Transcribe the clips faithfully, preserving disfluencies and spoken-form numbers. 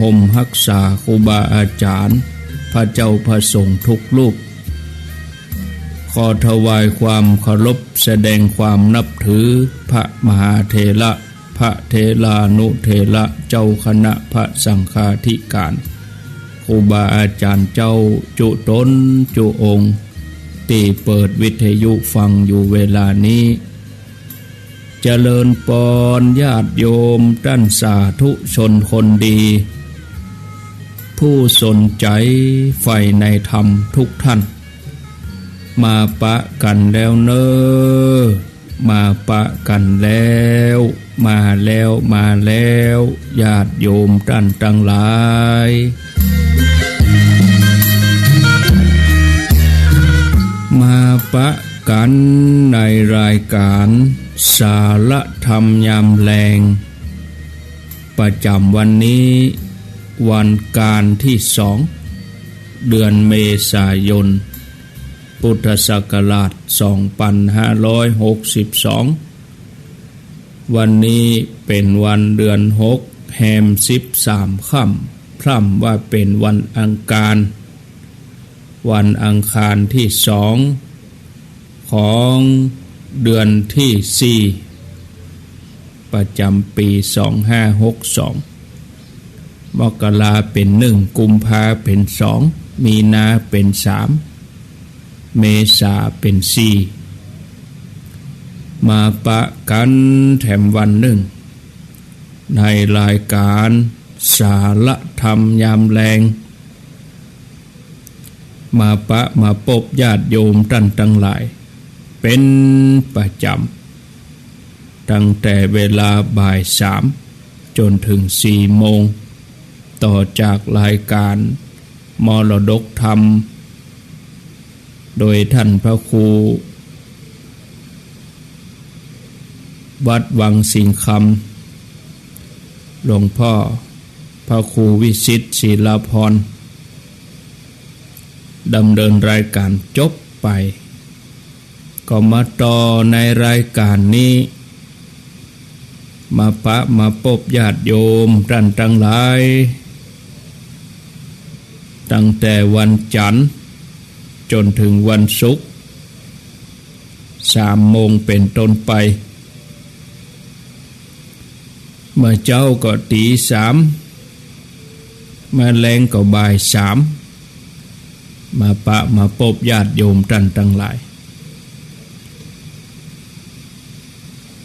ห่มฮักษาครูบาอาจ๋ารย์ พระเจ้าพระสงฆ์ทุกรูป ขอถวายความเคารพแสดงความนับถือพระมหาเถระ พระเถรานุเถระ เจ้าคณะพระสังฆาธิการ ครูบาอาจ๋ารย์เจ้าจุ๊ต๋นจุ๊องค์ ตี้เปิดวิทยุฟังอยู่เวลานี้ เจริญปอนญาติโยมต้านสาธุชนคนดี ผู้สนใจ๋ใฝ่ในธรรมทุกท่าน มาปะกั๋นแล้วเน่อ มาปะกั๋นแล้ว มาแล้ว มาแล้ว ญาติโยมต้านตังหลาย มาปะกั๋นในรายก๋านสาระธรรมยามแลง ประจ๋ำวันนี้ วันก๋านตี้สอง เดือนเมษายน พุทธศักราชสองปันห้าร้อยหกสิบสอง วันนี้เป๋นวันเดือนหก แฮมสิบสามค่ำ พร่ำว่าเป๋นวันอังคาร วันอังคารตี้สอง ของเดือนตี้สี่ ประจ๋ำปี๋สองห้าหกสอง มกราเป๋นหนึ่ง กุมภาเป๋นสอง มีนาเป๋นสาม เมษาเป๋นสี่ มาปะกั๋นแถมวันนึ่ง ในรายก๋านสาระธรรมยามแลง มาปะมาปบญาติโยมต้านตังหลาย เป๋นประจ๋ำ ตั้งแต่เวลาบ่ายสามจ๋นเถิงสี่โมง ต่อจากรายก๋านมรดกธรรม โดยต้านพระครู วัดวังสิงห์คำ หลวงพ่อพระครูวิสิทธิ์ศิลาภรณ์ ดำเนินรายก๋านจบไป ก็มาต่อในรายก๋านนี้ มาปะมาปบญาติโยมต้านตังหลาย ตั้งแต่วันจั๋นจ๋นเถิงวันศุกร์ สามโมงเป๋นต้นไป เมื่อเจ๊าก็ตี๋สาม เมื่อแลงก็บ่ายสาม มาปะมาปบญาติโยมต้านตังหลาย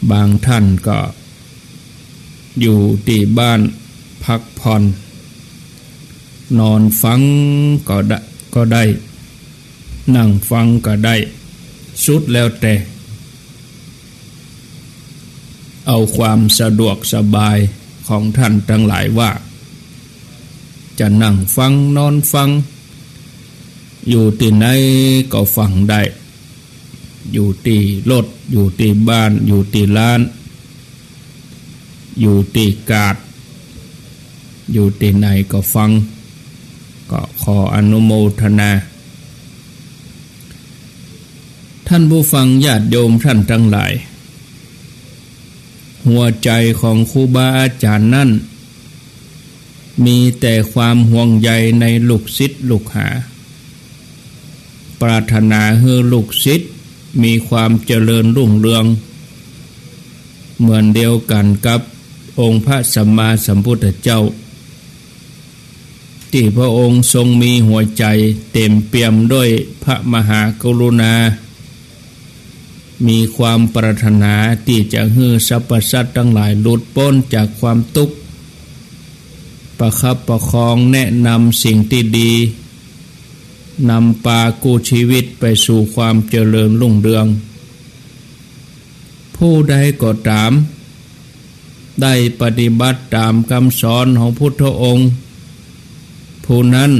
บางต้านก็อยู่ตี้บ้านพักผ่อน นอนฟังก็ได้ ก็ได้ นั่งฟังก็ได้ สุดแล้วแต่ เอาความสะดวกสบายของต้านตังหลายว่า จะนั่งฟัง นอนฟัง อยู่ตี้ไหนก็ฟังได้ อยู่ตี้รถ อยู่ตี้บ้าน อยู่ตี้ร้าน อยู่ตี้กาด อยู่ตี้ไหนก็ฟัง ก็ขออนุโมทนา ต้านผู้ฟังญาติโยมต้านตังหลาย หัวใจ๋ของครูบาอาจ๋ารย์นั้น มีแต่ความห่วงใยในลูกศิษย์ลูกหา ปรารถนาหื้อลูกศิษย์มีความเจริญรุ่งเรือง เหมือนเดียวกั๋นกับองค์พระสัมมาสัมพุทธเจ้า ตี้พระองค์ทรงมีหัวใจ๋เต๋มเปี่ยมด้วยพระมหากรุณา มีความปรารถนาตี้จะหื้อสรรพสัตว์ตังหลายหลุดป๊นจากความตุ๊กข์ ประคับประคองแนะนำสิ่งตี้ดี นำปากู้ชีวิตไปสู่ความเจริญรุ่งเรือง ผู้ใดก็ต๋าม ได้ปฏิบัติต๋ามกำสอนของพุทธองค์ ผู้นั้น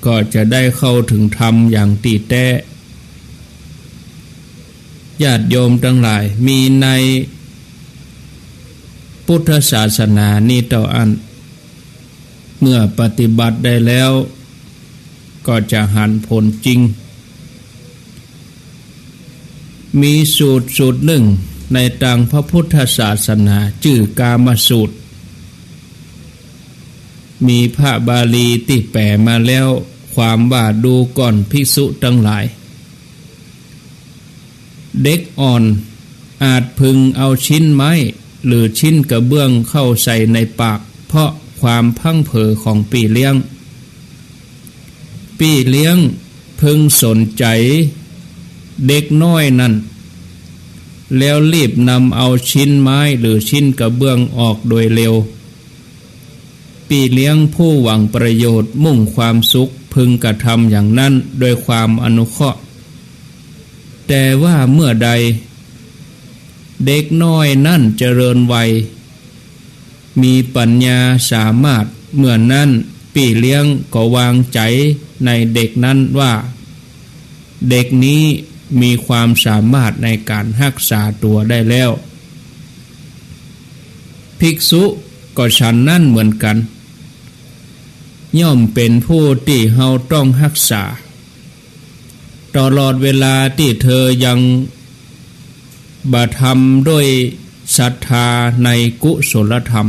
ก็จะได้เข้าเถิงธรรมอย่างตี้แต๊ ญาติโยมตังหลาย มีในพุทธศาสนานี้เต้าอั้น เมื่อปฏิบัติได้แล้ว ก็จะหันผลจริง มีสูตรสูตรนึ่งในตางพระพุทธศาสนา จื้อกามสูตร มีพระบาลีตี้แป๋มาแล้ว ความว่า ดูก่อนภิกษุตังหลาย เด็กอ่อนอาจพึงเอาชิ้นไม้หรือชิ้นกระเบื้องเข้าใส่ในปาก เพราะความพลั้งเผลอของปี้เลี้ยง ปี้เลี้ยงพึงสนใจ๋เด็กน้อยนั้น แล้วรีบนำเอาชิ้นไม้หรือชิ้นกระเบื้องออกโดยเร็ว ปี้เลี้ยงผู้หวังประโยชน์มุ่งความสุขพึงกระทำอย่างนั้นด้วยความอนุเคราะห์ แต่ว่าเมื่อใดเด็กน้อยนั้นเจริญวัย มีปัญญาสามารถ เมื่อนั้นปี้เลี้ยงก็วางใจ๋ในเด็กนั้นว่า เด็กนี้มีความสามารถในการฮักษาตั๋วได้แล้ว ภิกษุก็ฉันนั้นเหมือนกั๋น ย่อมเป๋นผู้ตี้เฮาต้องฮักษา ตลอดเวลาตี้เธอยังบ่ทำด้วยศรัทธาในกุศลธรรม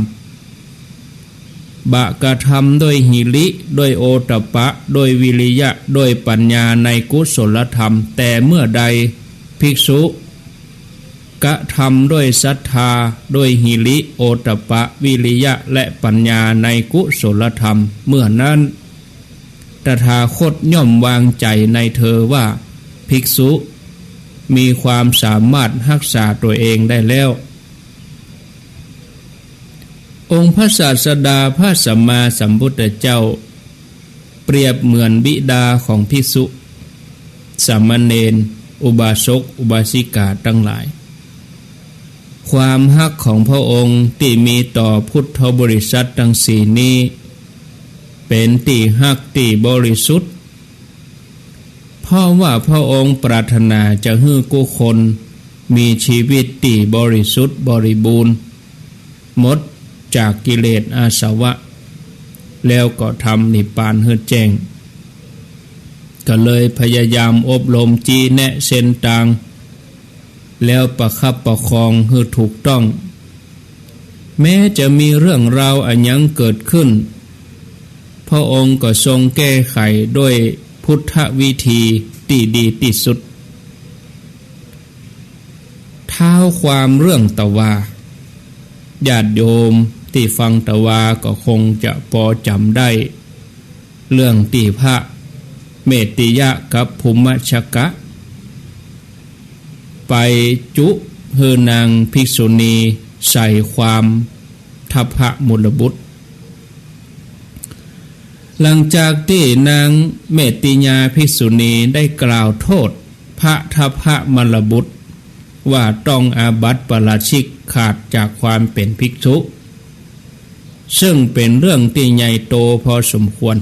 บ่กระทำด้วยหิริ ด้วยโอตตัปปะ ด้วยวิริยะ ด้วยปัญญาในกุศลธรรม แต่เมื่อใดภิกษุกระทำด้วยศรัทธา ด้วยหิริ โอตตัปปะ วิริยะ และปัญญาในกุศลธรรม เมื่อนั้น ตถาคตย่อมวางใจ๋ในเธอว่า ภิกษุมีความสามารถฮักษาตั๋วเองได้แล้ว องค์พระศาสดาพระสัมมาสัมพุทธเจ้า เปรียบเหมือนบิดาของภิกษุ สามเณร อุบาสก อุบาสิกาตังหลาย ความฮักของพระองค์ตี้มีต่อพุทธบริษัทตังสี่นี้ เป๋นตี้ฮักตี้บริสุทธิ์ เพราะว่าพระองค์ปรารถนาจะหื้อกู้คนมีชีวิตตี้บริสุทธิ์บริบูรณ์ หมดจากกิเลสอาสวะ แล้วก็ทำนิพพานหื้อแจ้ง ก็เลยพยายามอบรมชี้แนะเส้นตาง แล้วประคับประคองหื้อถูกต้อง แม้จะมีเรื่องราวอะหยังเกิดขึ้น พระองค์ก็ทรงแก้ไขด้วยพุทธวิธีตี้ดีตี้สุด เท้าความเรื่องตะวา ญาติโยมตี้ฟังตะวาก็คงจะปอจ๋ำได้ เรื่องตี้พระเมตติยะกับภูมชกะ ไปจุหื้อนางภิกษุณีใส่ความทัพพมลบุตร หลังจากตี้นางเมตติยาภิกษุณีได้กล่าวโทษพระทัพพมลบุตร ว่าต้องอาบัติปาราชิกขาดจากความเป๋นภิกษุ ซึ่งเป๋นเรื่องตี้ใหญ่โตพอสมควร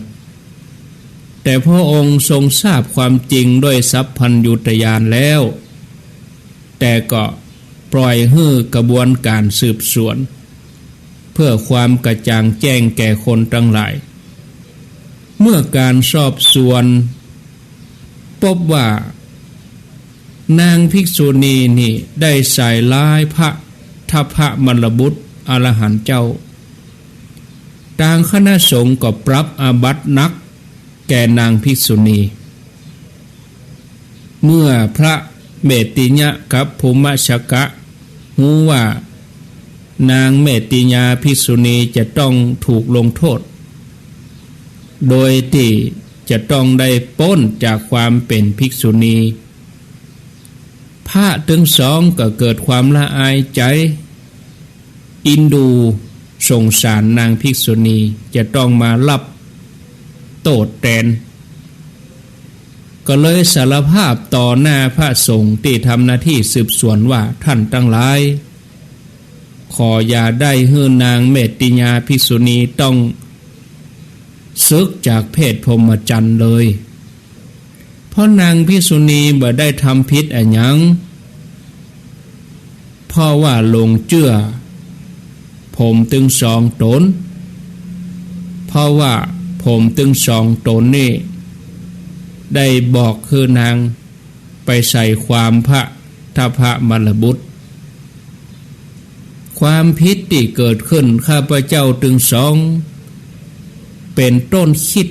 แต่พระองค์ทรงทราบความจริงด้วยสัพพัญญูตญาณแล้ว แต่ก็ปล่อยหื้อกระบวนการสืบสวน เพื่อความกระจ่างแจ้งแก่คนตังหลาย เมื่อการสอบสวน ปบว่า นางภิกษุณีนี้ได้ใส่ร้ายพระทัพพมลบุตรอรหันต์เจ้า ตางคณะสงฆ์ก็ปรับอาบัติหนักแก่นางภิกษุณี เมื่อพระเมตติยะกับภูมชกะฮู้ว่า นางเมตติยาภิกษุณีจะต้องถูกลงโทษ โดยตี้จะต้องได้ป๊นจากความเป๋นภิกษุณี พระตึงสองก็เกิดความละอายใจ๋ อินดูสงสารนางภิกษุณี จะต้องมาฮับโต้ษแตน ก็เลยสารภาพต่อหน้าพระสงฆ์ตี้ทำหน้าตี้สืบสวนว่า ท่านตังหลาย ขออย่าได้หื้อนางเมตติยาภิกษุณีต้องสึกจากเพศพรหมจรรย์เลย เพราะนางภิกษุณีบ่ได้ทำผิดอะหยัง เพราะว่าหลงเจื้อผมตึงสองต๋น เพราะว่าผมตึงสองต๋นนี้ ได้บอกหื้อนางไปใส่ความพระทัพพมลบุตร ความผิดตี้เกิดขึ้นข้าพเจ้าตึงสอง เป็นต้นคิด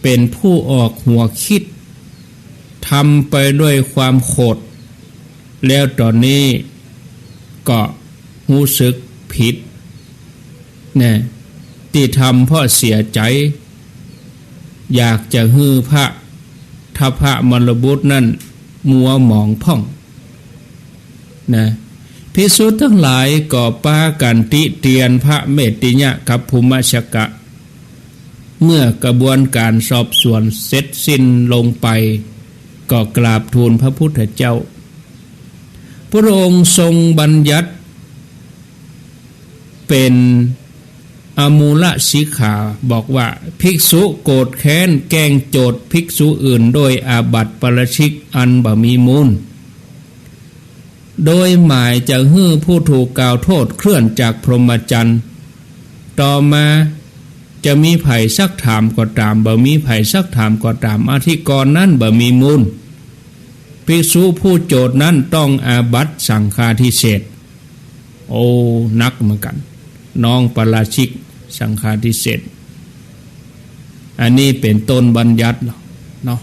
เป็นผู้ออกหัวคิด ทำไปด้วยความโขด แล้วต๋อนนี้ก็ฮู้สึกผิด นะ ตี้ทำเพราะเสียใจ๋ อยากจะหื้อพระทัพพมลบุตรนั้นมัวหมองพ่อง นะ ภิกษุตังหลายก็ปากั๋นติเตียนพระเมตติยะกัปภุมชกะ เมื่อกระบวนก๋านสอบสวนเสร็จสิ้นลงไป ก็กราบทูลพระพุทธเจ้า พระองค์ทรงบัญญัติ เป๋นอมูลสิกขา บอกว่า ภิกษุโกรธแค้นแกล้งโจทก์ภิกษุอื่นโดยอาบัติปาราชิกอันบ่มีมูล โดยหมายจะหื้อผู้ถูกกล่าวโต้ษเคลื่อนจากพรหมจรรย์ ต่อมาจะมีใผซักถามก็ต๋าม บ่มีใผซักถามก็ต๋าม อธิกรณ์นั้นบ่มีมูล ภิกษุผู้โจทก์นั้นต้องอาบัติสังฆาทิเศษ โอ้ หนักเหมือนกั๋น น้องปาราชิกสังฆาทิเศษ อันนี้เป๋นต้นบัญญัติเนาะ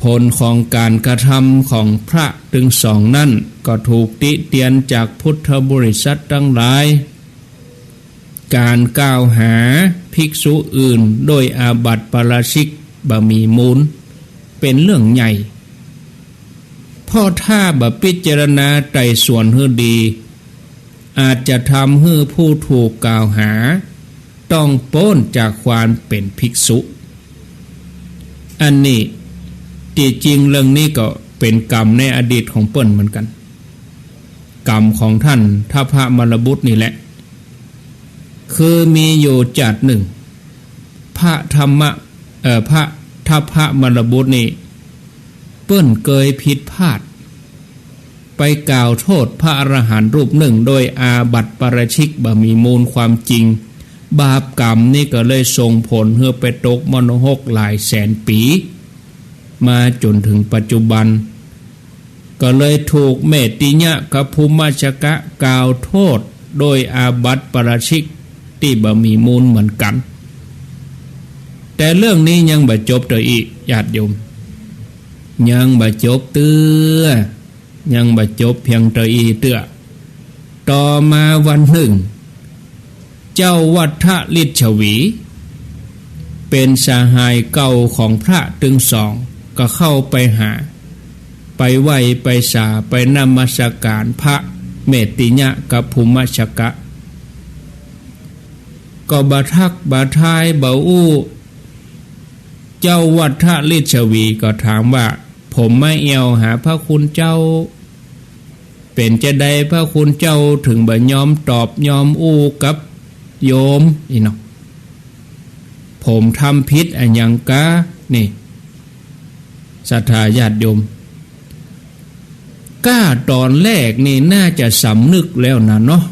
ผลของก๋านกระทำของพระตึงสองนั้นก็ถูกติเตียนจากพุทธบริษัทตังหลาย ก๋านกล่าวหาภิกษุอื่นโดยอาบัติปาราชิกบ่มีมูล เป๋นเรื่องใหญ่ เพราะถ้าบ่พิจารณาไตร่สวนหื้อดี อาจจะทำหื้อผู้ถูกกล่าวหาต้องป๊นจากความเป๋นภิกษุ อันนี้ตี้จริงเรื่องนี้ก็เป๋นกรรมในอดีตของเปิ้นเหมือนกั๋น กรรมของท่านทัพพมลบุตรนี่แหละ คือมีอยู่จัดนึ่ง พระธรรมะ เอ่อ พระทัพพมลบุตรนี่ เปิ้นเกยผิดพลาด ไปกล่าวโต้ษพระอรหันต์รูปนึ่งโดยอาบัติปาราชิกบ่มีมูลความจริง บาปกรรมนี่ก็เลยส่งผลหื้อไปตกมรณรกหลายแสนปี๋ มาจ๋นเถิงปัจจุบัน ก็เลยถูกเมตติยะกัปภุมชกะกล่าวโต้ษโดยอาบัติปาราชิกตี้บ่มีมูลเหมือนกั๋น แต่เรื่องนี้ยังบ่จบเตื้ออี้ ญาติโยม ยังบ่จบเตื้อ ยังบ่จบเพียงเต้าอี้เตื้อ ต่อมาวันนึ่ง เจ้าวัฏลิชวี เป๋นสหายเก่าของพระตึงสอง ก็เข้าไปหา ไปไหว้ไปสา ไปนมัสก๋านพระเมตติยะกัปภุมชกะ ก็บ่ทักบ่ทายบ่อู้ เจ้าวัฏลิชวีก็ถามว่า ผมมาแอ่วหาพระคุณเจ้า เป๋นจาใดพระคุณเจ้าเถิงบ่ยอมตอบยอมอู้กับโยมอี้เนาะ ผมทำผิดอะหยังกา นี่ ศรัทธาญาติโยม ก้าต๋อนแรกนี่น่าจะสำนึกแล้วนะเนาะ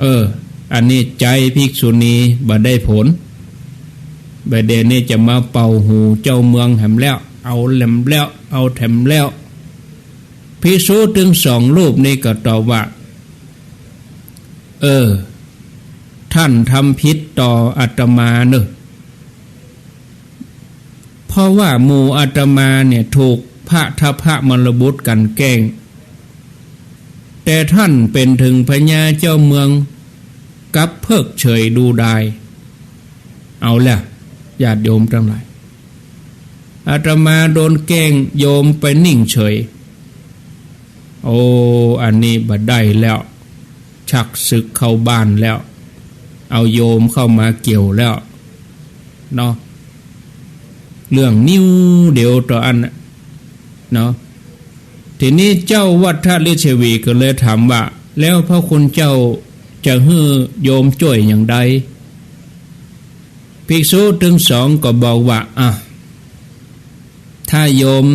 เออ อันนี้ใจ๋ภิกษุณีบ่ได้ผล บ่าเดี่ยวนี้จะมาเป่าหูเจ้าเมืองแหมแล้ว เอาแหลมแล้ว เอาแถมแล้ว ภิกษุตึงสองรูปนี้ก็ตอบว่า เออ ท่านทำผิดต่ออาตมาเนอะ เพราะว่าหมู่อาตมาเนี่ยถูกพระทัพพมลบุตรกลั่นแกล้ง แต่ท่านเป๋นเถิงพญาเจ้าเมืองกลับเพิกเฉยดูดาย เอาละ ญาติโยมตังหลาย อาตมาโดนแกล้ง โยมไปนิ่งเฉย โอ้ อันนี้บ่ได้แล้ว ชักศึกเข้าบ้านแล้ว เอาโยมเข้ามาเกี่ยวแล้วเนาะ เรื่องนิวเดียวเต้าอั้นน่ะเนาะ ทีนี้เจ้าวัฏลิชวีก็เลยถามว่า แล้วพระคุณเจ้าจะหื้อโยมจ้วยอย่างใด ภิกษุตึงสองก็บอกว่า อ่ะ ถ้าโยม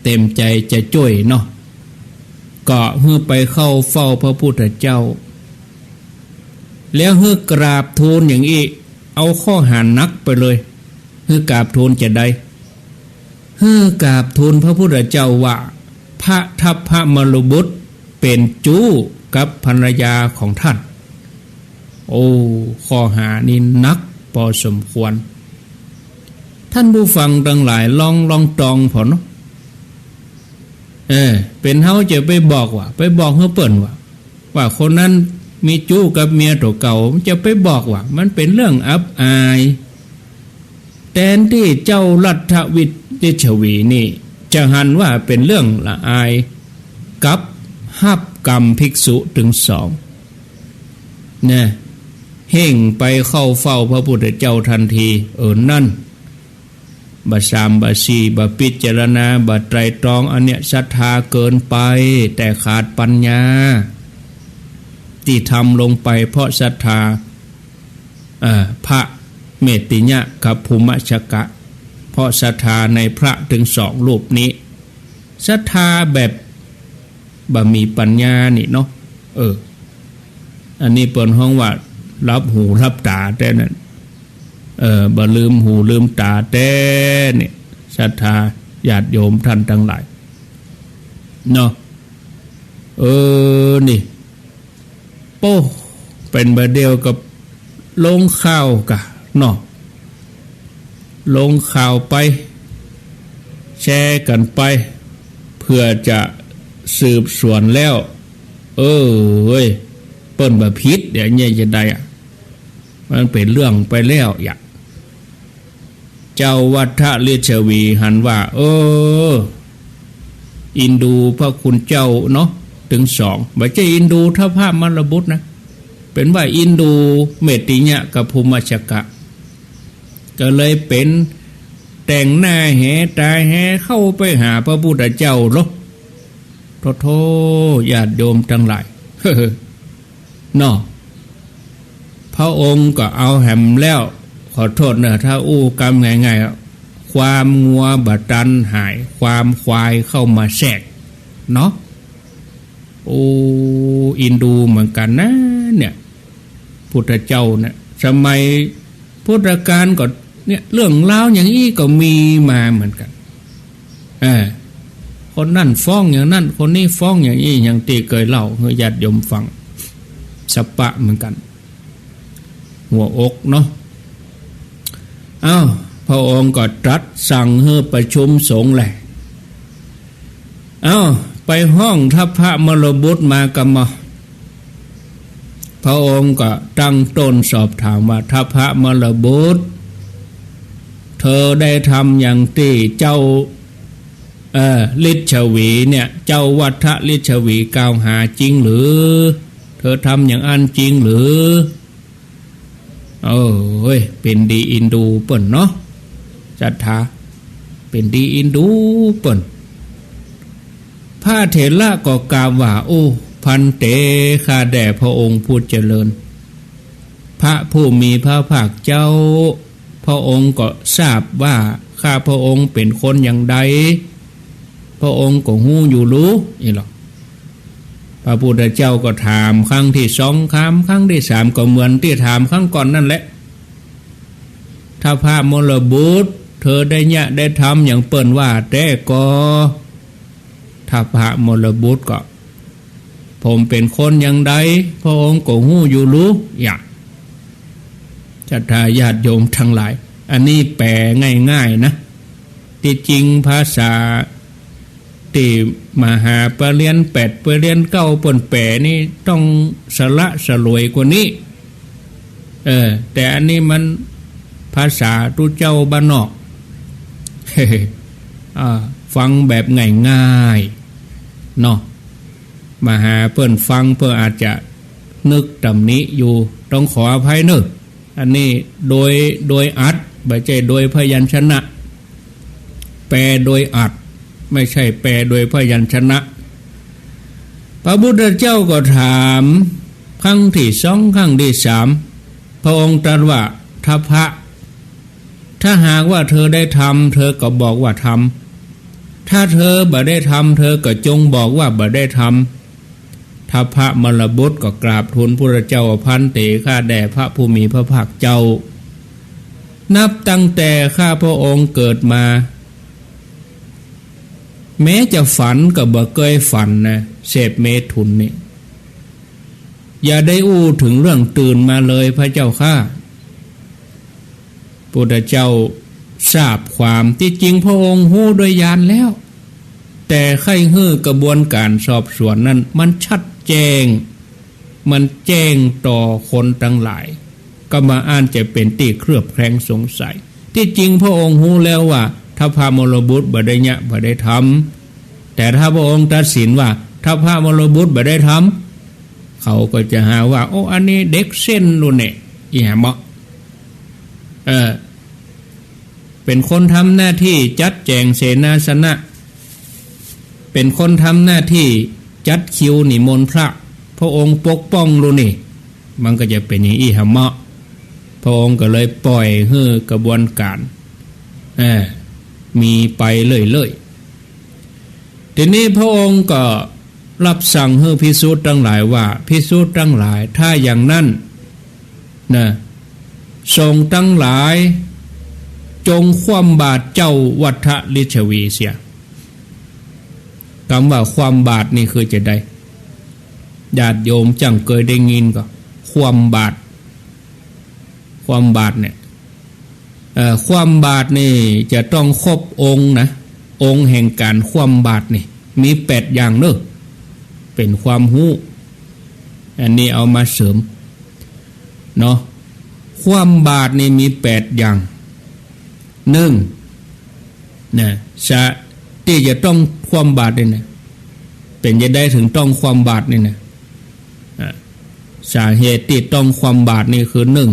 เต็มใจ๋จะจ้วยเนาะ ก็หื้อไปเข้าเฝ้าพระพุทธเจ้า แล้วหื้อกราบทูลอย่างอี้ เอาข้อหาหนักไปเลย หื้อกราบทูลจาใด หื้อกราบทูลพระพุทธเจ้าว่า พระทัพพมลบุตรเป๋นจู๊กับภรรยาของท่าน โอ้ ข้อหานี้หนักปอสมควร ท่านผู้ฟังตังหลายลอง ลองตรองผ่อเนาะ เออ เป๋นเฮาจะไปบอกว่า ไปบอกหื้อเปิ้นว่า ว่าคนนั้นมีจู๊กับเมียตั๋วเก่า จะไปบอกว่า มันเป๋นเรื่องอับอาย แตนตี้เจ้ารัฐวิทย์ลิชวีนี่ จะหันว่าเป๋นเรื่องละอาย กับฮับกำภิกษุตึงสอง นะ เฮ่งไปเข้าเฝ้าพระพุทธเจ้าทันที เออ นั่น บ่สามบ่สี่ บ่พิจารณา บ่ไตร่ตรอง อันเนี้ยศรัทธาเกินไป แต่ขาดปัญญา ตี้ทำลงไปเพราะศรัทธา เอ่อ พระเมตติยะกับภูมชกะ เพราะศรัทธาในพระตึงสองรูปนี้ ศรัทธาแบบบ่มีปัญญานี่เนาะ เออ อันนี้เปิ้นฮ้องว่าหลับหูหลับต๋าแต๊นั้น เออ บ่ลืมหูลืมต๋าแต๊นี่ ศรัทธาญาติโยมท่านตังหลาย เนาะ เออ นี่ โป้ เป๋นบ่าเดี่ยวกับลงข่าวก่ะเนาะ ลงข่าวไป แชร์กั๋นไป เพื่อจะสืบสวนแล้ว เออ เฮ้ย เปิ้นบ่ผิด เดี๋ยวเนี่ยจะได้อะ มันเป๋นเรื่องไปแล้วอะ เจ้าวัทลิชวีหันว่า เออ อินดูพระคุณเจ้าเนาะ ตึงสอง บ่ใจ้อินดูทพมลบุตรนะ เป๋นว่าอินดูเมตติยะกับภูมชกะ ก็เลยเป๋นแต่งหน้าแหต๋าแหเข้าไปหาพระพุทธเจ้าเนาะ โธ่โธ่ ญาติโยมตังหลาย เนาะ พระองค์ก็เอาแหมแล้ว ขอโทษเนอะ ถ้าอู้กำง่ายๆ ความงัวบ่ตันหาย ความควายเข้ามาแทรก เนาะ โอ้ อินดูเหมือนกั๋นนะเนี่ย พุทธเจ้าเนี่ย สมัยพุทธกาลก็เนี่ย เรื่องราวอย่างอี้ก็มีมาเหมือนกั๋น เออ คนนั้นฟ้องอย่างนั้น คนนี้ฟ้องอย่างอี้ อย่างตี้เกยเล่าหื้อญาติโยมฟัง สปะเหมือนกั๋น หัวอกเนาะ เอ้า พระองค์ก็ตรัสสั่งหื้อประชุมสงฆ์แหละ เอ้า ไปฮ้องทพมลบุตรมาก่ะหมอ พระองค์ก็ตั้งต้นสอบถามว่า ทพมลบุตร เธอได้ทำอย่างตี้เจ้า เอ่อ ลิชวีเนี่ย เจ้าวัทลิชวีกล่าวหาจริงหรือ เธอทำอย่างอั้นจริงหรือ เอ้ย เป๋นดีอินดูเปิ้นเนาะ ศรัทธา เป๋นดีอินดูเปิ้น พระเถระก็กราบว่า โอ้ ภันเต ข้าแด่พระองค์ผู้เจริญ พระผู้มีพระภาคเจ้า พระองค์ก็ทราบว่าข้าพระองค์เป๋นคนอย่างใด พระองค์ก็ฮู้อยู่หลู อี้หรอ พระพุทธเจ้าก็ถามครั้งตี้สอง ถามครั้งตี้สาม ก็เหมือนตี้ถามครั้งก่อนนั่นแหละ ทพมลบุตร เธอได้เยียะได้ทำอย่างเปิ้นว่าแต๊ก่อ ทพมลบุตรก็ ผมเป๋นคนอย่างใด พระองค์ก็ฮู้อยู่หลู อย่า ศรัทธาญาติโยมตังหลาย อันนี้แปลง่ายๆ นะ ตี้จริงภาษาตี้มหาปริญญาแปดปริญญาเก้าเปิ้นแปลนี่ต้องสละสลวยกว่านี้ เออ แต่อันนี้มันภาษาตุ๊เจ้าบ้านนอก อ่า ฟังแบบง่ายๆ เนาะ มหาเปิ้นฟังเปิ้นอาจจะนึกตำหนิอยู่ ต้องขออภัยเนอะ อันนี้โดย โดยอัด บ่ใจ้โดยพยัญชนะ แปลโดยอัด ไม่ใช่แปลโดยพยัญชนะ พระพุทธเจ้าก็ถามครั้งตี้สอง ครั้งตี้สาม พระองค์ตรัสว่า ทพะ ถ้าหากว่าเธอได้ทำ เธอก็บอกว่าทำ ถ้าเธอบ่ได้ทำ เธอก็จงบอกว่าบ่ได้ทำ ทพมลบุตรก็กราบทูลพุทธเจ้า ภันเต ข้าแด่พระผู้มีพระภาคเจ้า นับตั้งแต่ข้าพระองค์เกิดมา แม้จะฝันก็บ่เกยฝันนะ เสพเมถุนนี่ อย่าได้อู้เถิงเรื่องตื่นมาเลยพระเจ้าข้า พุทธเจ้าทราบความ ตี้จริงพระองค์ฮู้โดยญาณแล้ว แต่ใค่หื้อกระบวนก๋านสอบสวนนั้นมันชัดแจ้ง มันแจ้งต่อคนตังหลาย ก็บ่อั้นจะเป๋นตี้เคลือบแคลงสงสัย ตี้จริงพระองค์ฮู้แล้วว่า ทัพพมลบุตรบ่ได้เยียะ บ่ได้ทำ แต่ถ้าพระองค์ตัดสินว่า ทัพพมลบุตรบ่ได้ทำ เขาก็จะหาว่า โอ้ อันนี้เด็กเส้นลูกเนี่ย อีหยังเมาะ เออ เป๋นคนทำหน้าตี้จัดแจ๋งเสนาสนะ เป๋นคนทำหน้าตี้จัดคิวนิมนต์พระ พระองค์ปกป้องลูกนี่ มันก็จะเป๋นอย่างอี้หาเมาะ พระองค์ก็เลยปล่อยหื้อกระบวนก๋าน เออ มีไปเรื่อยๆ ทีนี้พระองค์ก็รับสั่งหื้อภิกษุตังหลายว่า ภิกษุตังหลาย ถ้าอย่างนั้น นะ สงฆ์ตังหลาย จงคว่ำบาตรเจ้าวัทลิชวีเสีย กำว่าคว่ำบาตรนี่คือจะใด ญาติโยมจั้งเกยได้ยินก่อ คว่ำบาตร คว่ำบาตรเนี่ย เอ่อ คว่ำบาตรนี่จะต้องครบองค์นะ องค์แห่งก๋านคว่ำบาตรนี่ มีแปดอย่างเนาะ เป๋นความฮู้ อันนี้เอามาเสริม เนาะ คว่ำบาตรนี่มีแปดอย่าง นึ่ง นะ สะ ตี้จะต้องคว่ำบาตรนี่นะ เป๋นจะใดเถิงต้องคว่ำบาตรนี่นะ อ่ะ สาเหตุตี้ต้องคว่ำบาตรนี่คือ นึ่ง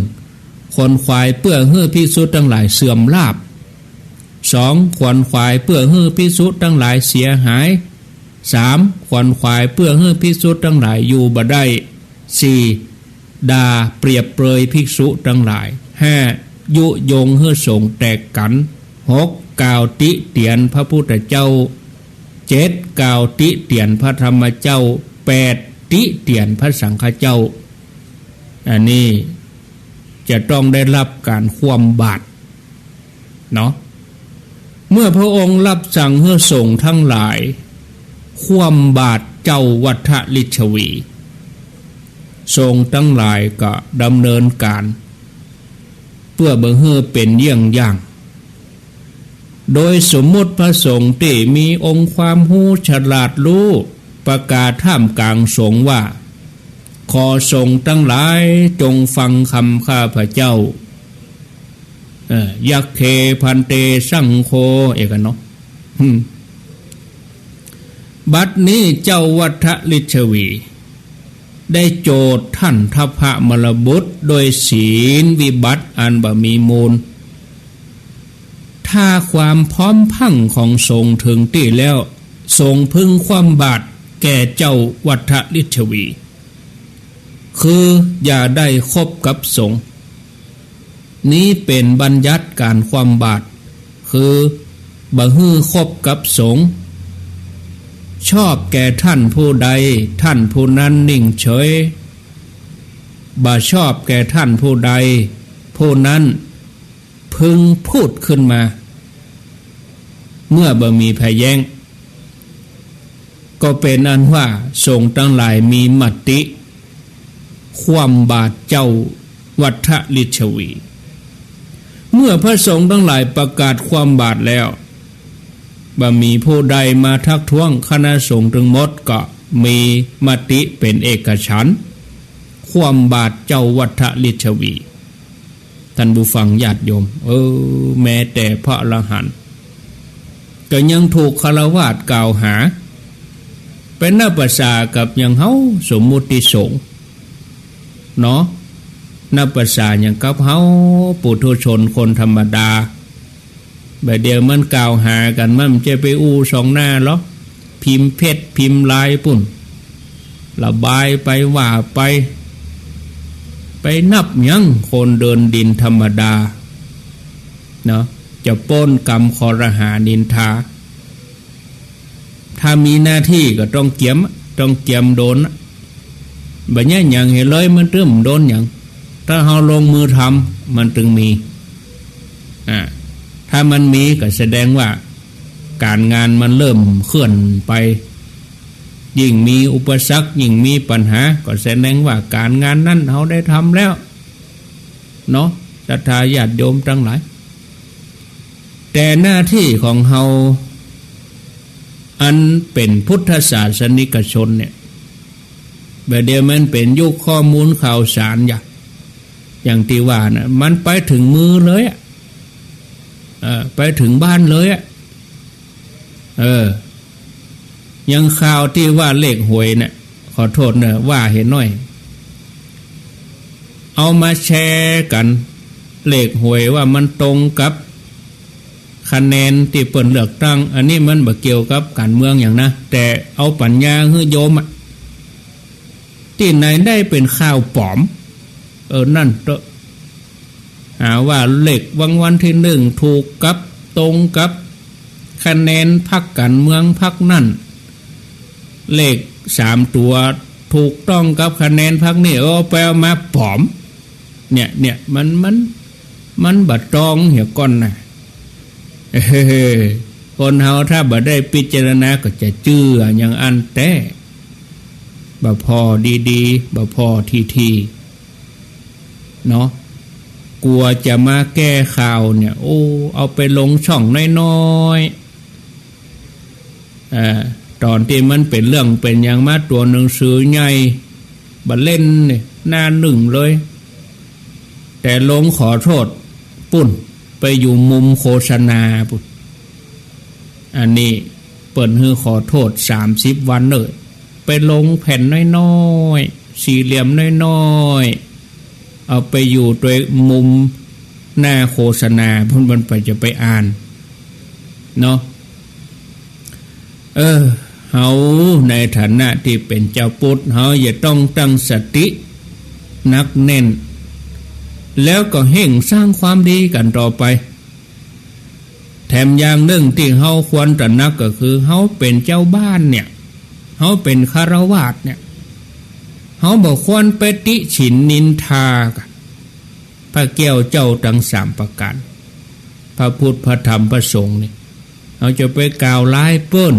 ขวนขวายเปื้อหื้อภิกษุตังหลายเสื่อมลาภ สอง ขวนขวายเปื้อหื้อภิกษุตังหลายเสียหาย สาม ขวนขวายเปื้อหื้อภิกษุตังหลายอยู่บ่ได้ สี่ ด่าเปรียบเปรยภิกษุตังหลาย ห้า ยุยงหื้อสงฆ์แตกกั๋น หก กล่าวติเตียนพระพุทธเจ้า เจ็ด กล่าวติเตียนพระธรรมเจ้า แปด ติเตียนพระสังฆเจ้า อันนี้จะต้องได้รับก๋านคว่ำบาตร เนาะ เมื่อพระองค์รับสั่งหื้อสงฆ์ตังหลาย คว่ำบาตรเจ้าวัทลิชวี สงฆ์ตังหลายก็ดำเนินก๋าน เปื้อบ่หื้อเป๋นเยี่ยงอย่าง โดยสมมุติพระสงฆ์ตี้มีองค์ความฮู้ฉลาดฮู้ ประกาศท่ามก๋างสงฆ์ว่า ขอสงฆ์ตังหลายจงฟังกำข้าพเจ้า เอ่อ ยัคเค ภันเต สังโฆ เอกเนาะ อืม บัดนี้เจ้าวัทลิชวี ได้โจทย์ท่านทัพพมลบุตรด้วยศีลวิบัติอันบ่มีมูล ถ้าความพร้อมพรั่งของสงฆ์เถิงตี้แล้ว สงฆ์พึงคว่ำบาตรแก่เจ้าวัทลิชวี คืออย่าได้คบกับสงฆ์ นี้เป๋นบัญญัติก๋านคว่ำบาตร คือบ่หื้อคบกับสงฆ์ ชอบแก่ท่านผู้ใด ท่านผู้นั้นนิ่งเฉย บ่ชอบแก่ท่านผู้ใด ผู้นั้นพึงพูดขึ้นมา เมื่อบ่มีใผแย้ง ก็เป๋นอันว่าสงฆ์ตังหลายมีมติคว่ำบาตรเจ้าวัทลิชวี เมื่อพระสงฆ์ตังหลายประกาศคว่ำบาตรแล้ว บ่มีผู้ใดมาทักท้วง คณะสงฆ์ตึงหมดก็มีมติเป๋นเอกฉันท์ คว่ำบาตรเจ้าวัทลิชวี ท่านผู้ฟังญาติโยม เออ แม้แต่พระอรหันต์ก็ยังถูกฆราวาสกล่าวหา เป๋นนับประสากับอย่างเฮาสมมุติสงฆ์เนาะ นับประสาอย่างกับเฮาปุถุชนคนธรรมดา บ่าเดี่ยวมันกล่าวหากั๋น มันจะไปอู้ส่องหน้าหรอก พิมพ์เฟซพิมพ์ไลน์ปุ้น ระบายไปว่าไป ไปนับหยังคนเดินดินธรรมดาเนาะ จะป๊นกำคอรหานินทา ถ้ามีหน้าตี้ก็ต้องเกียม ต้องเกียมโดน บ่ใจ้หยังเหยเลยมันตึงโดนหยัง ถ้าเฮาลงมือทำมันตึงมี อ่า ถ้ามันมีก็แสดงว่าก๋านงานมันเริ่มเคลื่อนไป ยิ่งมีอุปสรรค ยิ่งมีปัญหา ก็แสดงว่าก๋านงานนั้นเฮาได้ทำแล้ว เนาะ ศรัทธาญาติโยมตังหลาย แต่หน้าตี้ของเฮา อันเป๋นพุทธศาสนิกชนเนี่ย บ่าเดี่ยวมันเป๋นยุคข้อมูลข่าวสารอย่าง อย่างตี้ว่านะ มันไปเถิงมือเลยอะ เออ ไปเถิงบ้านเลยอะ เออ อย่างข่าวตี้ว่าเลขหวยเนี่ย ขอโต้ษเน่อ ว่าเหียหน้อย เอามาแชร์กั๋น เลขหวยว่ามันตรงกับคะแนนตี้เปิ้นเลือกตั้ง อันนี้มันบ่เกี่ยวกับก๋านเมืองหยังนะ แต่เอาปั๋ญญาหื้อโยมอะ ตี้ไหนได้เป๋นข่าวป๋อม เออ นั่นเต๊อะ หาว่าเลขรางวัลตี้นึ่งถูกกับ ตรงกับคะแนนพรรคก๋านเมืองพรรคนั้น เลขสามตั๋วถูกต้องกับคะแนนพรรคนี้ เออ ไปเอามาป๋อม เนี่ย เนี่ย มัน มัน มันบ่ตรงเหียก่อนนะ เออ คนเฮาถ้าบ่ได้พิจารณาก็จะเจื้ออย่างอั้นแต๊ บ่ผ่อดีๆ บ่ผ่อทีๆ เนาะ กั๋วจะมาแก้ข่าวเนี่ย โอ้ เอาไปลงช่องน้อยๆ เอ่อ ต๋อนตี้มันเป๋นเรื่องเป๋นหยังมา ตั๋วหนังสือใหญ่ บ่เล่นเนี่ย หน้านึ่งเลย แต่ลงขอโต้ษ ปู๊น ไปอยู่มุมโฆษณาปู๊น อันนี้เปิ้นหื้อขอโต้ษสามสิบวันเน่อ ไปลงแผ่นน้อยๆ สี่เหลี่ยมน้อยๆ เอาไปอยู่ตวยมุมหน้าโฆษณาปู๊น มันไปจะไปอ่าน เนาะ เออ เฮาในฐานะตี้เป๋นจาวปุทธ เฮาจะต้องตั้งสติหนักแน่น แล้วก็เฮ่งสร้างความดีกั๋นต่อไป แถมอย่างนึ่งตี้เฮาควรตระหนักก็คือ เฮาเป๋นจาวบ้านเนี่ย เฮาเป๋นฆราวาสเนี่ย เฮาบ่ควรไปติฉินนินทากั๋น พระแก้วเจ้าตังสามประก๋าน พระพุทธ พระธรรม พระสงฆ์นี่ เฮาจะไปกล่าวร้ายเปิ้น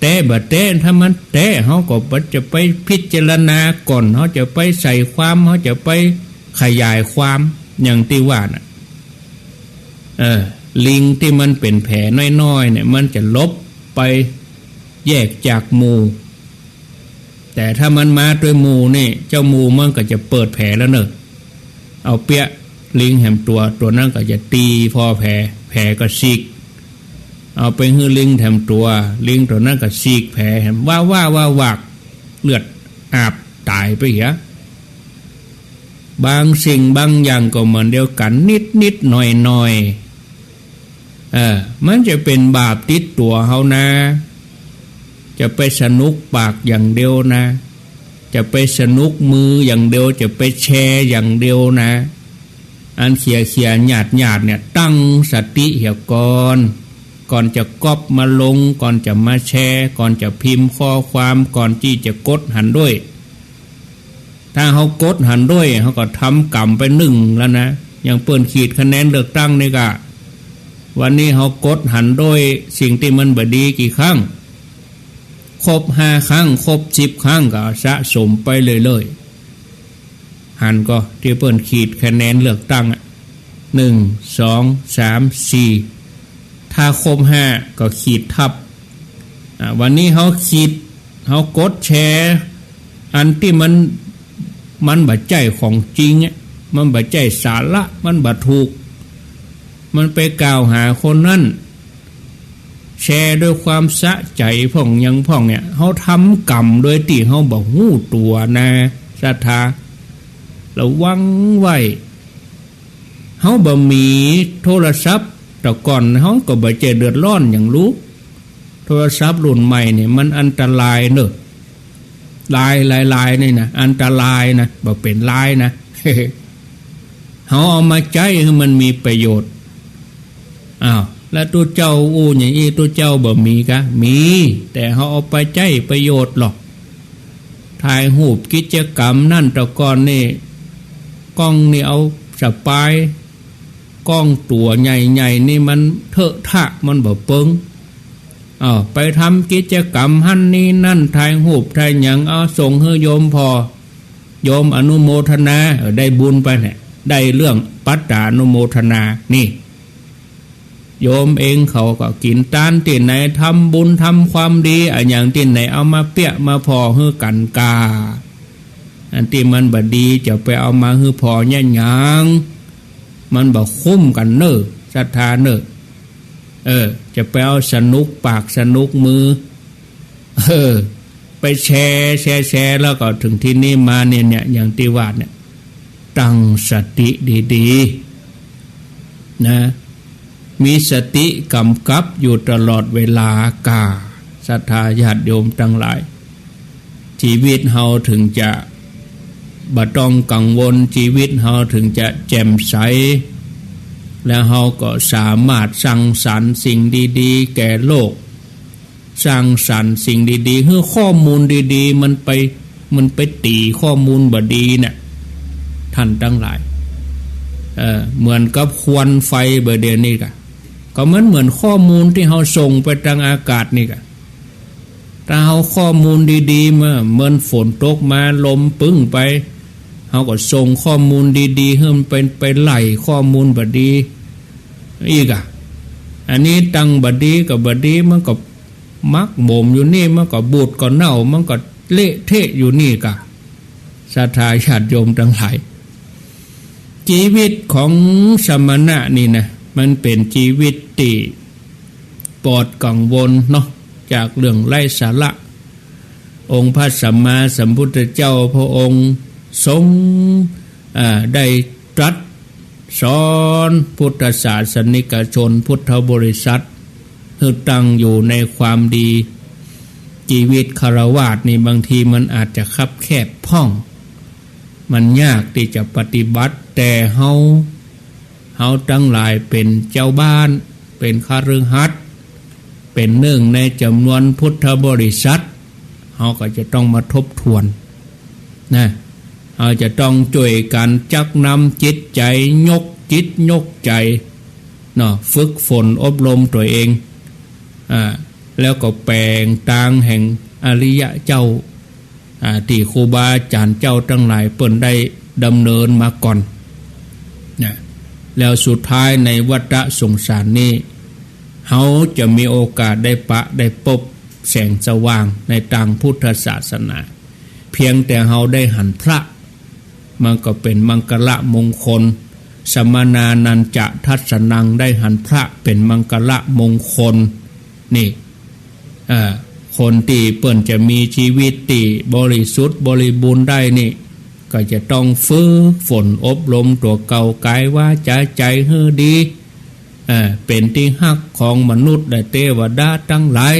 แต๊บ่แต๊ ถ้ามันแต๊ เฮาก็จะไปพิจารณาก่อน เฮาจะไปใส่ความ เฮาจะไปขยายความ อย่างตี้ว่าน่ะ เออ ลิงตี้มันเป๋นแผลน้อยๆ เนี่ย มันจะหลบไปแยกจากหมู่ แต่ถ้ามันมาตวยหมู่นี่ เจ้าหมู่มันก็จะเปิดแผลแล้วเน่อ เอาเปี้ยลิงแหมตั๋ว ตั๋วนั้นก็จะตี๋ผ่อแผล แผลก็ฉีก เอาไปหื้อลิงแถมตั๋ว ลิงตั๋วนั้นก็ฉีกแผลแหม ว้าว้าว้าวาก เลือดอาบต๋ายไปเหีย บางสิ่งบางอย่างก็เหมือนเดียวกั๋น นิดๆ หน่อยๆ เออ มันจะเป๋นบาปติดตั๋วเฮานะ จะไปสนุกปากอย่างเดียวนะ จะไปสนุกมืออย่างเดียว จะไปแชร์อย่างเดียวนะ อันเขียเขียหยาดหยาดเนี่ย ตั้งสติเหียก่อน ก่อนจะก๊อปมาลง ก่อนจะมาแชร์ ก่อนจะพิมพ์ข้อความ ก่อนตี้จะกดหันด้วย ถ้าเฮากดหันด้วย เฮาก็ทำกรรมไปนึ่งแล้วนะ อย่างเปิ้นขีดคะแนนเลือกตั้งนี่ก็ วันนี้เฮากดหันด้วยสิ่งตี้มันบ่ดีกี่ครั้ง ครบห้าครั้ง ครบสิบครั้ง ก็สะสมไปเรื่อยๆ หันก่อตี้เปิ้นขีดคะแนนเลือกตั้งอะ หนึ่ง สอง สาม สี่ ถ้าครบห้าก็ขีดทับ อ่า วันนี้เฮาขีด เฮากดแชร์ อันตี้มัน มันบ่ใจ้ของจริงอะ มันบ่ใจ้สาระ มันบ่ถูก มันไปกล่าวหาคนนั้น แชร์ด้วยความสะใจ๋พ่องหยังพ่องเนี่ย เฮาทำกรรมโดยตี้เฮาบ่ฮู้ตั๋วนะ ศรัทธา ระวังไว้ เฮาบ่มีโทรศัพท์ แต่ก่อนเฮาก็บ่ใจ้เดือดร้อนหยังลูก โทรศัพท์รุ่นใหม่นี่มันอันตรายเน่อ ลาย ลาย ลายนี่นะ อันตรายนะ บ่เป๋นลายนะ เฮาเอามาใจ๊หื้อมันมีประโยชน์ อ้าว แล้วตุ๊เจ้าอู้อย่างอี้ ตุ๊เจ้าบ่มีกา มี แต่เฮาเอาไปใจ๊ประโยชน์หรอก ถ่ายรูปกิจกรรมนั้น แต่ก่อนนี่ กล้องนี่เอาสะปาย กล้องตั๋วใหญ่ๆ นี่มันเทอะทะ มันบ่เปิง อ้าว ไปทำกิจกรรมหั้นนี่หั้น ถ่ายรูปถ่ายหยัง เอาส่งหื้อโยมผ่อ โยมอนุโมทนา เออ ได้บุญไปเนี่ย ได้เรื่องปัตตานุโมทนา นี่ โยมเองเขาก็กิ๋นตานตี้ไหน ทำบุญทำความดีอะหยังตี้ไหน เอามาเปียะมาผ่อหื้อกั๋นกา อันตี้มันบ่ดีจะไปเอามาหื้อผ่อเยียะหยัง มันบ่คุ้มกั๋นเน่อ ศรัทธาเน่อ เออ จะไปเอาสนุกปากสนุกมือ เออ ไปแชร์ แชร์ แชร์ แล้วก็เถิงตี้นี่มาเนี่ย เนี่ย อย่างตี้ว่าเนี่ย ตั้งสติดีๆ นะ มีสติก๋ำกับอยู่ตลอดเวลากา ศรัทธาญาติโยมตังหลาย จีวิตเฮาเถิงจะบ่ต้องกังวล จีวิตเฮาเถิงจะแจ่มใส แล้วเฮาก็สามารถสร้างสรรค์สิ่งดีๆ แก่โลก สร้างสรรค์สิ่งดีๆ หื้อข้อมูลดีๆ มันไป มันไปตี๋ข้อมูลบ่ดีเนี่ย ท่านตังหลาย เออ เหมือนกับควันไฟบ่าเดี่ยวนี้กะ ก็มันเหมือนข้อมูลตี้เฮาส่งไปตางอากาศนี่กะ ถ้าเฮาข้อมูลดีๆ มา เหมือนฝนตกมา ลมปึ้งไป เฮาก็ส่งข้อมูลดีๆ หื้อมันไป ไปไล่ข้อมูลบ่ดี อีกอะ อันนี้ตังบ่ดีกับบ่ดี มันก็หมักหมมอยู่นี่ มันก็บูดก็เน่า มันก็เละเทะอยู่นี่กะ ศรัทธาญาติโยมตังหลาย จีวิตของสมณะนี่นะ มันเป๋นจีวิตตี้ปลอดกังวลเนาะ จากเรื่องไร้สาระ องค์พระสัมมาสัมพุทธเจ้าพระองค์ทรง อ่า ได้ตรัสสอนพุทธศาสนิกชน พุทธบริษัท หื้อตั้งอยู่ในความดี จีวิตฆราวาสนี่บางทีมันอาจจะคับแคบพ่อง มันยากตี้จะปฏิบัติ แต่เฮา เฮาตังหลายเป๋นเจ้าบ้าน เป๋นคฤหัสถ์ เป๋นนึ่งในจ๋ำนวนพุทธบริษัท เฮาก็จะต้องมาทบทวนนะ เฮาจะต้องจ้วยกั๋นจักนำจิตใจ๋ ยกจิตยกใจ๋เนาะ ฝึกฝนอบรมตั๋วเอง อ่า แล้วก็แป๋งตางแห่งอริยะเจ้า อ่า ตี้ครูบาอาจ๋ารย์เจ้าตังหลายเปิ้นได้ดำเนินมาก่อนนะ แล้วสุดท้ายในวัฏสงสารนี้ เฮาจะมีโอกาสได้ปะได้ปบแสงสว่างในตางพุทธศาสนา เพียงแต่เฮาได้หันพระ มันก็เป๋นมังคละมงคล สมณานัญจะทัสสนัง ได้หันพระเป๋นมังคละมงคล นี่ เอ่อ คนตี้เปิ้นจะมีจีวิตตี้บริสุทธิ์บริบูรณ์ได้นี่ ก็จะต้องฝึกฝนอบรมตั๋วเก่า ก๋ายวาจ๋าใจ๋หื้อดี เอ่อ เป๋นตี้ฮักของมนุษย์และเตวดาตังหลาย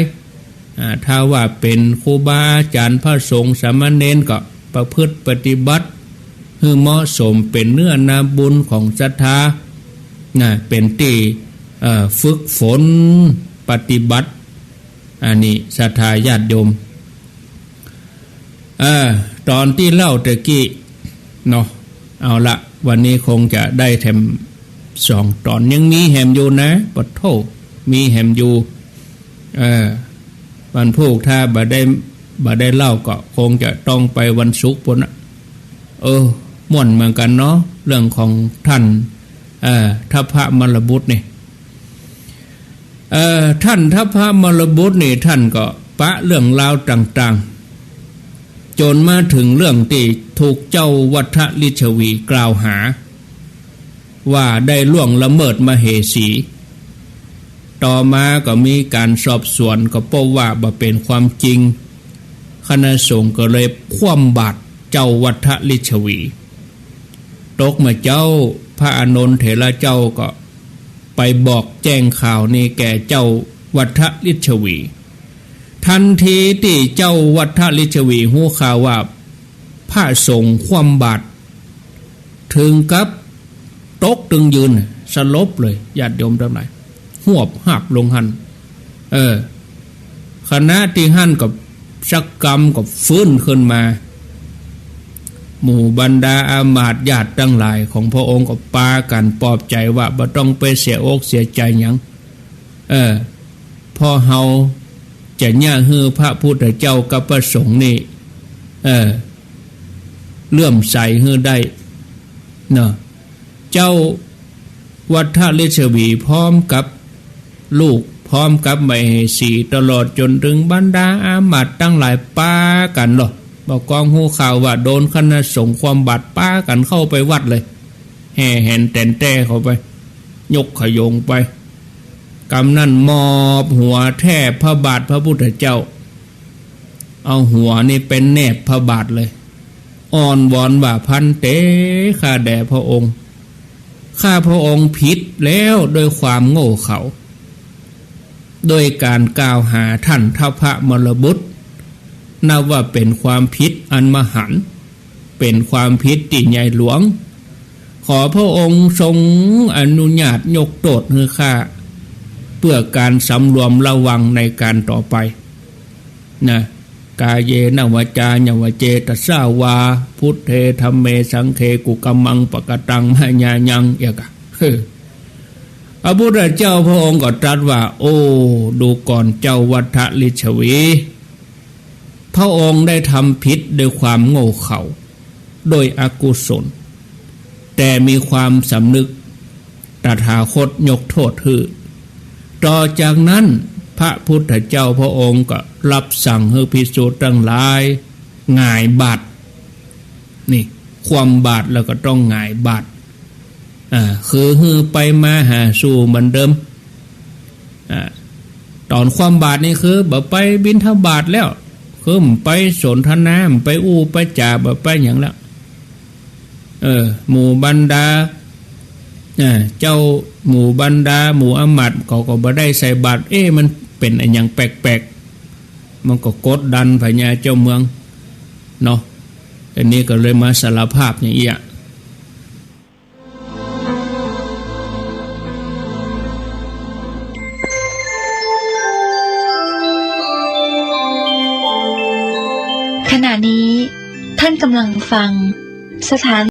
อ่า ถ้าว่าเป๋นครูบาอาจ๋ารย์พระสงฆ์สามเณรก็ประพฤติปฏิบัติหื้อเหมาะสม เป๋นเนื้อนาบุญของศรัทธา นะ เป๋นตี้ เอ่อ ฝึกฝนปฏิบัติ อันนี้ศรัทธาญาติโยม เอ่อ ต๋อนตี้เล่าตะกี้เนาะ เอาละ วันนี้คงจะได้แถมสองต๋อน ยังมีแหมอยู่นะ ปะโธ่ มีแหมอยู่ เอ่อ วันพูกถ้าบ่ได้ บ่ได้เล่าก็คงจะต้องไปวันศุกร์ปู๊นนะ เออ ม่วนเหมือนกั๋นเนาะ เรื่องของท่าน เอ่อ ทัพพมลบุตรนี่ เอ่อ ท่านทัพพมลบุตรนี่ ท่านก็ปะเรื่องราวต่างๆ จ๋นมาเถิงเรื่องตี้ถูกเจ้าวัทลิชวีกล่าวหา ว่าได้ล่วงละเมิดมเหสี ต่อมาก็มีก๋านสอบสวน ก็ปบว่าบ่เป๋นความจริง คณะสงฆ์ก็เลยคว่ำบาตรเจ้าวัทลิชวี ตกเมื่อเจ๊า พระอานนทเถระเจ้าก็ไปบอกแจ้งข่าวนี้แก่เจ้าวัทลิชวี ทันทีตี้เจ้าวัทลิชวีฮู้ข่าวว่าพระสงฆ์คว่ำบาตร เถิงกับตกตึงยืน สลบเลย ญาติโยมตังหลาย หวบหาบลงหั้น เออ ขณะตี้หั้นก็สักกำก็ฟื้นขึ้นมา หมู่บรรดาอำมาตย์ญาติตังหลายของพระองค์ก็ปากั๋นปลอบใจ๋ว่า บ่ต้องไปเสียอกเสียใจ๋หยัง เออ เพราะเฮา จะเยียะหื้อพระพุทธเจ้ากับพระสงฆ์นี่ เออ เลื่อมใสหื้อได้ เนาะ เจ้าวัฒลิชวีพร้อมกับลูก พร้อมกับมเหสี ตลอดจ๋นเถิงบรรดาอามาตย์ตังหลายปากั๋นลอ บ่ากองฮู้ข่าวว่าโดนคณะสงฆ์คว่ำบาตรปากั๋นเข้าไปวัดเลย แห่แหนแต๋นแต้เข้าไป ยกขโยงไป กำนั้นมอบหัวแทบพระบาทพระพุทธเจ้า เอาหัวนี่ไปแนบพระบาทเลย อ้อนวอนว่า ภันเต ข้าแด่พระองค์ ข้าพระองค์ผิดแล้วด้วยความโง่เขลา ด้วยก๋านกล่าวหาท่านทพมลบุตร นับว่าเป๋นความผิดอันมหันต์ เป๋นความผิดตี้ใหญ่หลวง ขอพระองค์ทรงอนุญาตยกโต้ษหื้อข้า เปื้อก๋านสำรวมระวังในก๋านต่อไป นะ กาเยนะวาจานะวาเจตสาวา พุทเทธัมเมสังฆัง กุกัมมังปะกะตังมะยายัง เอียกะ เออ พระพุทธเจ้าพระองค์ก็ตรัสว่า โอ้ ดูก่อนเจ้าวัฒลิชวี พระองค์ได้ทำผิดด้วยความโง่เขลา โดยอกุศล แต่มีความสำนึก ตถาคตยกโต้ษหื้อ ต่อจากนั้นพระพุทธเจ้าพระองค์ก็รับสั่งหื้อภิกษุตังหลายหงายบาตร นี่ คว่ำบาตรแล้วก็ต้องหงายบาตร อ่า คือหื้อไปมาหาสู่เหมือนเดิม อ่า ต๋อนคว่ำบาตรนี่คือบ่ไปบิณฑบาตแล้ว คือบ่ไปสนทนา บ่ไปอู้ไปจ๋า บ่ไปหยังแล้ว เออ หมู่บรรดา อ่า เจ้าหมู่บรรดา หมู่อามาตย์เขาก็บ่ได้ใส่บาตร เอ๊ะ มันเป๋นอะหยังแปลกๆ มันก็กดดันพญาเจ้าเมือง เนาะ อันนี้ก็เลยมาสารภาพอย่างอี้อะ ขณะนี้ท่านกำลังฟังสถา